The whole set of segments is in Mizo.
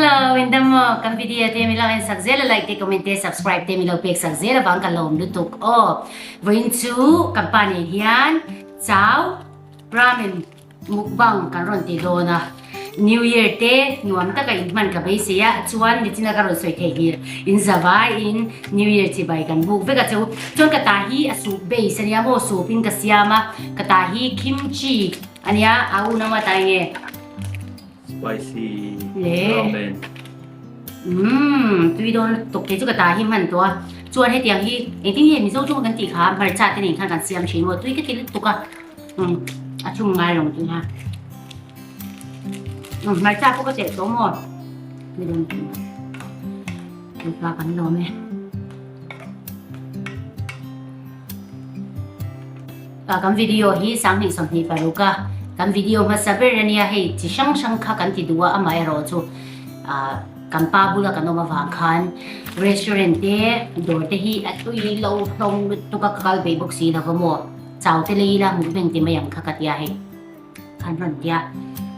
Hello, in dam maw? Kan video te mi lo en sak zel a, like te, comment te, subscribe te mi lo pek sak zel avang ka lawm lutuk aw. Vawiin chu kan pa nen hian chau ramen mukbang kan rawn ti dawn a. New Year te nuam taka in hman ka beisei a, chuan nichina ka rawn sawi thei nghil in zavaiin New Year chibai kan buk vek a chu. Chuan ka ta hi a soup base ania maw, soup in ka siam a, ka ta hi kimchi ania, a unau a ta enge? Spicy ramen. Umm tui dawn lutuk kei chu ka ta hi hman tawh a, chuan hetiang hi engtin nge Mizo tawng kan tih kha hmarcha te nen khan kan siam thin maw tui ka ti lutuk a, umm a chung ngai lo tih kha umm hmarcha pawh ka telh tawh maw tui dawn tui kha kan lawm e. Kan video hi 2026 a kan video hmasa ber ania hei chi hrang hrang kha kan ti duh a amaherawh chu kan pa bula kan awm avang khan restaurant te dawr te hi a tui lo hlawm lutuk a ka kal ve bawk si lova maw chau te lei ila hmuh beng ti mai ang kha ka tia hei khan rawn tia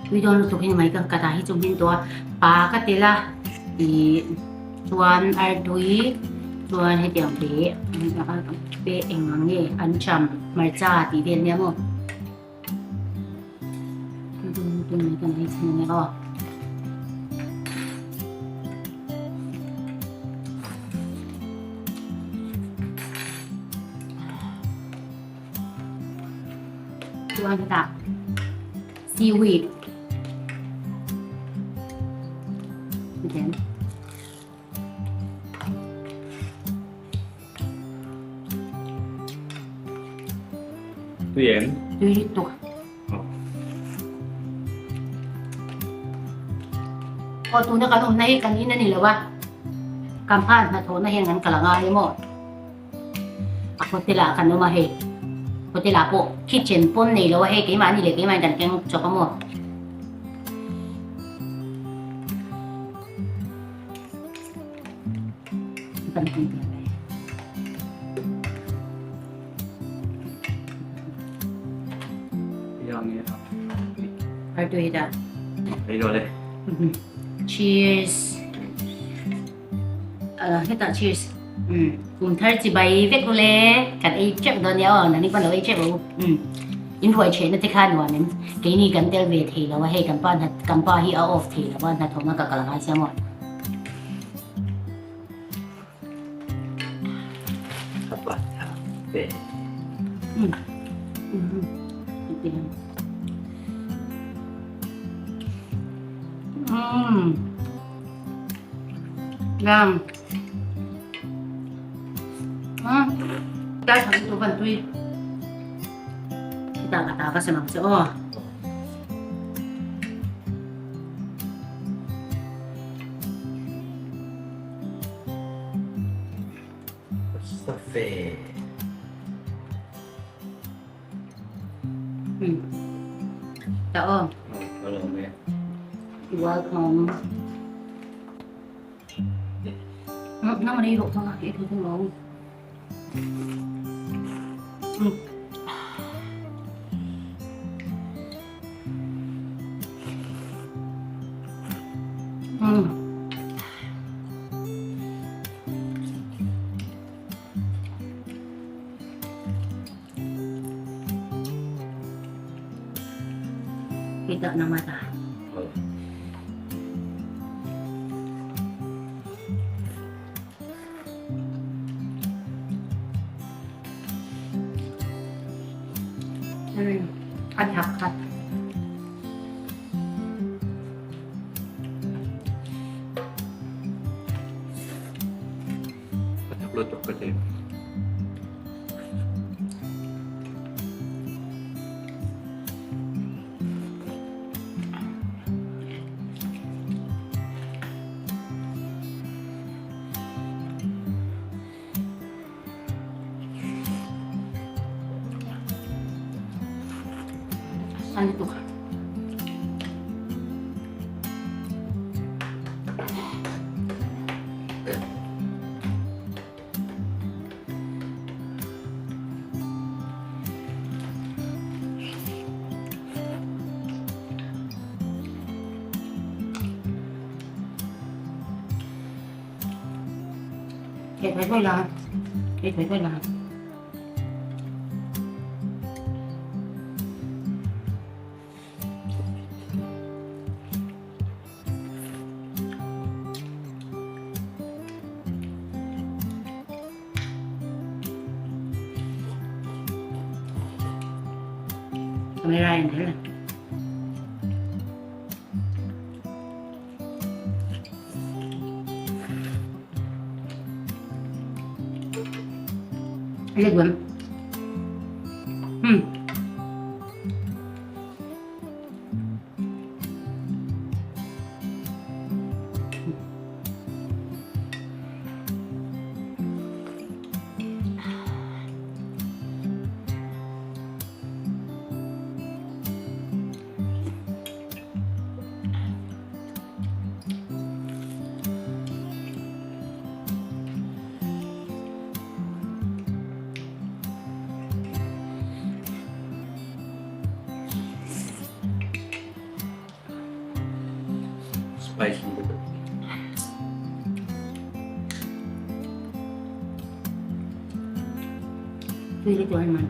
tui dawn lutuk hi ni mai ka ka ta hi chu hmin tawh a pa ka tel a ih chuan artui chuan hetiang te pe eng ang nge an cham hmarcha tih vel nia maw tui dawn lutuk mai kan ei chhin ania aw. Chuan hetah seaweed then Tui em? Tui lutuk. Aw tuna kan awmna hi kan in a ni lo a, kan phan hnathawhna hian kan kal a ngai emaw? A hotel ah kan awm a hei hotel ah pawh kitchen pawn nei lo a hei keimahni leh keimahni kan keng chawp a maw. Kan tui ve mai. Har tui da. Ei lo le. Cheers. Hetah cheers. Kum thar chi bai vek u le. Kan ei teuh dawn nia aw. Nangni pawn lo ei teuh u. In ruai chhehna te kha nuam em. Keini kan tel ve thei lo a hei kan pa kan pa hi a off thei lo a hnathawhna ka kal ngai sia maw. Lam. Dai thang tu van tui. Ta ka ta ka semang che aw. Safe. Ta aw. Hello me. Welcome. Nó mà đi độ thôi, cái thứ không ngon. Kita na mata. A thak khat. A thak lutuk ka ti. A lutuk. Ei thuai thuai la, ei thuai thuai la. Camera in thel. Cái gì Hmm. Spicy. Tui lutuk an man.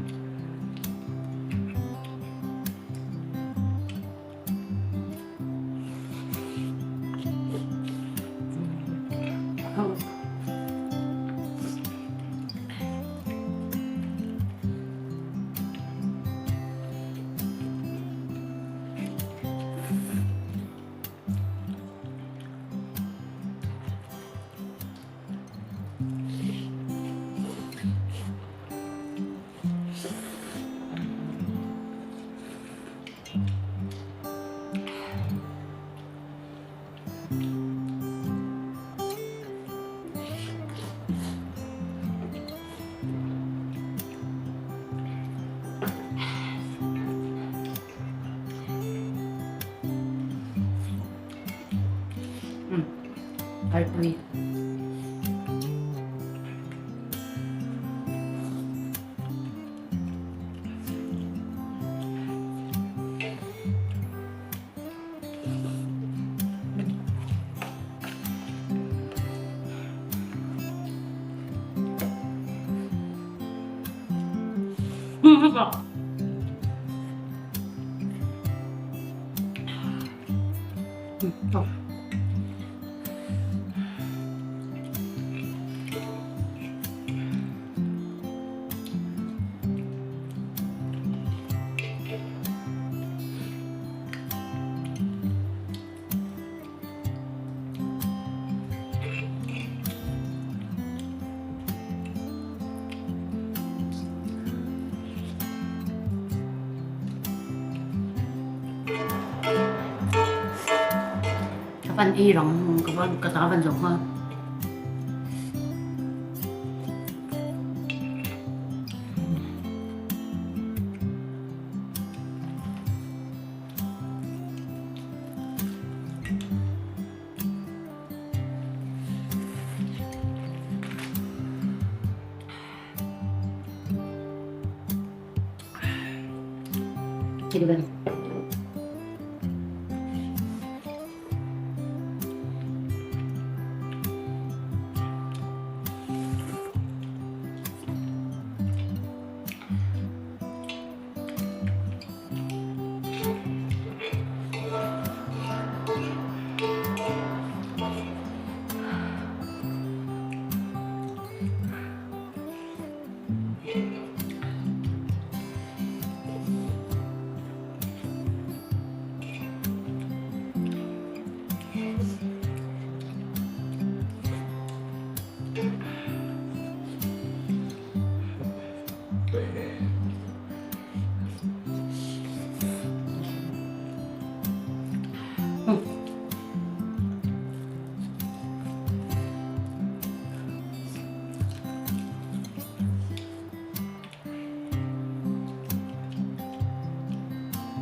Artui. Ka van ei rang ka van ka ta van zawng nghal.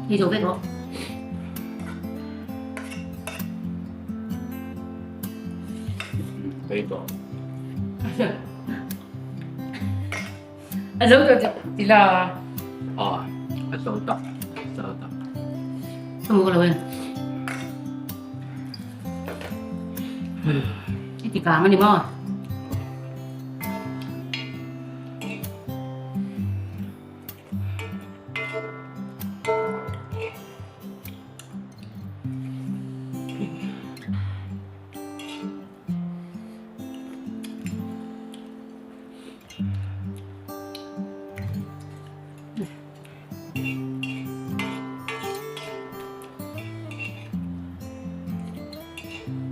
Đi chỗ vết đó. Ei tawh. A zo tawh ti la. Aw, a zo tak, a zo tak. Ka mu lo em. I ti kang ani maw?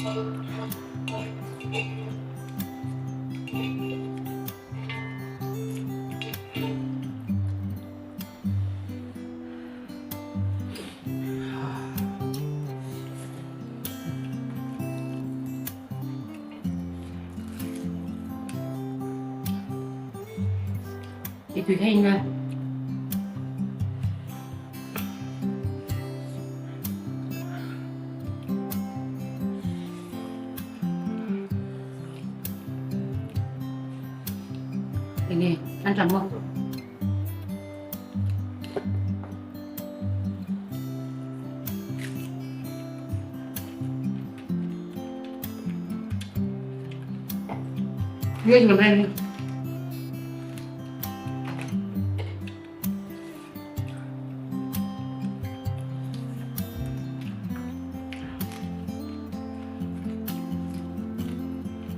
I tui thei na. Enge an tang maw? Nguyên là bên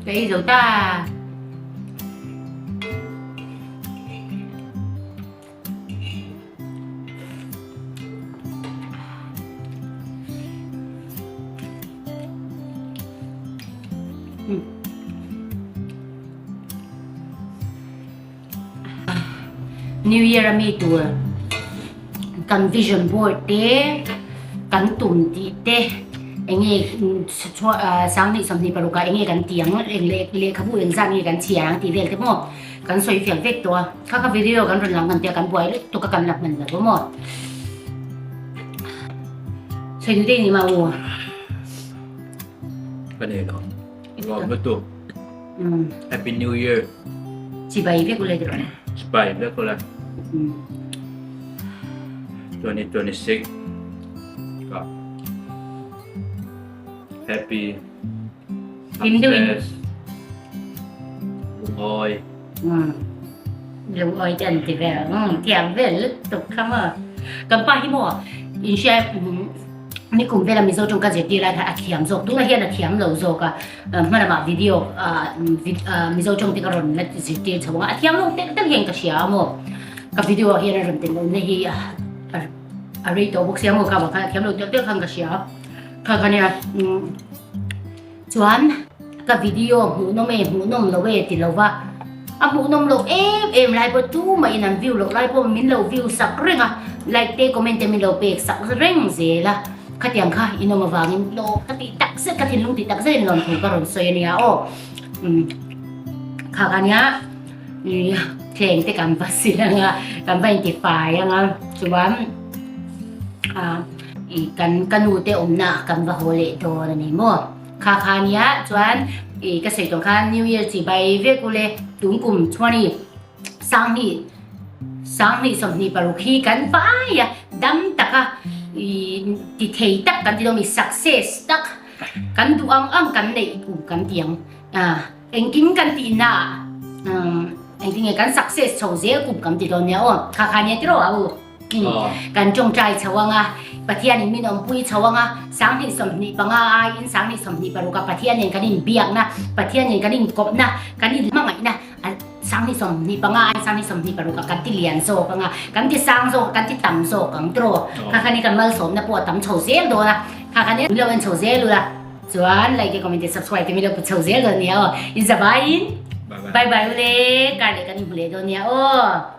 Cái dấu ta New Year a mi tur kan vision board te kan tum tih te enge 2026 ah enge kan tih ang lehkhabu engzat nge kan chhiar ang tih vel te maw kan sawi fel vek tawh a kha kha video kan rawn lang ngan tia kan buai lutuk a kan la hman lo maw sawi duh deuh ni ma u. Ka nei lo. Nuam lutuk. Happy New Year. Chibai vek ule tiraw. Chibai vek ule. 2026 ka happy success lungawi. Lungawi te an ti vel. Thiam vel lutuk kha maw. Kan pa hi maw in hria Nikum vela Mizo tawng ka zirtir lai kha a thiam zawk tunah hian a thiam lo zawk a hma lamah video Mizo tawng te ka rawn la zirtir chho ang a thiam lo tel tel hian ka hria a maw ka video ah hian a rawn tel lohna hi a rei tawh bawk sia maw kha vang khan a thiam lo tel tel khan ka hria kha kha nia Chuan ka video hmuhnawm e hmuhnawm lo e ti lova a hmuhnawm loh em em lai pawh tumah in an view loh lai pawh min lo view sak reng a like te comment te min lo pek sak reng zel a khatiang kha in awm avangin hlawh ka tih tak zet ka thinlung tih tak zet in lawmthu ka rawn sawi ania aw umm kha kha nia thleng te kan va sil anga kan va intifai anga chuan ah. I kan ka nu te awmna ah kan va haw leh dawn a ni maw? Kha kha nia chuan i ka sawi tawh khan New Year chi bai vek ule tun kum chuan i 20 2026 hi kan vai a dam taka i ti thei tak kan ti dawn mi success tak kan duh ang ang kan neih kum kan ti ang a engkim kan tih na ah engtin nge kan success chho zel kum kan ti dawn nia aw kha kha nia tiraw a u. Kan tawngtai chho ang a, Pathianin min awmpui chho ang a, 2025 aiin 2026 a Pathian nen kan inbiakna, Pathian nen kan inkawpna, kan inhmangaihna 2025 aiin 2026 a kan ti lian zawk ang a, kan ti sang zawk a, kan ti tam zawk ang tiraw? Kha khan hi kan malsawmna pawh a tam chho zel dawn a, kha khan hi min lo en chho zel ula, chuan like te comment te subscribe te min lo put chho zel dawn nia aw, in zavaiin bye bye ule, kar leh kan inhmu leh dawn nia aw.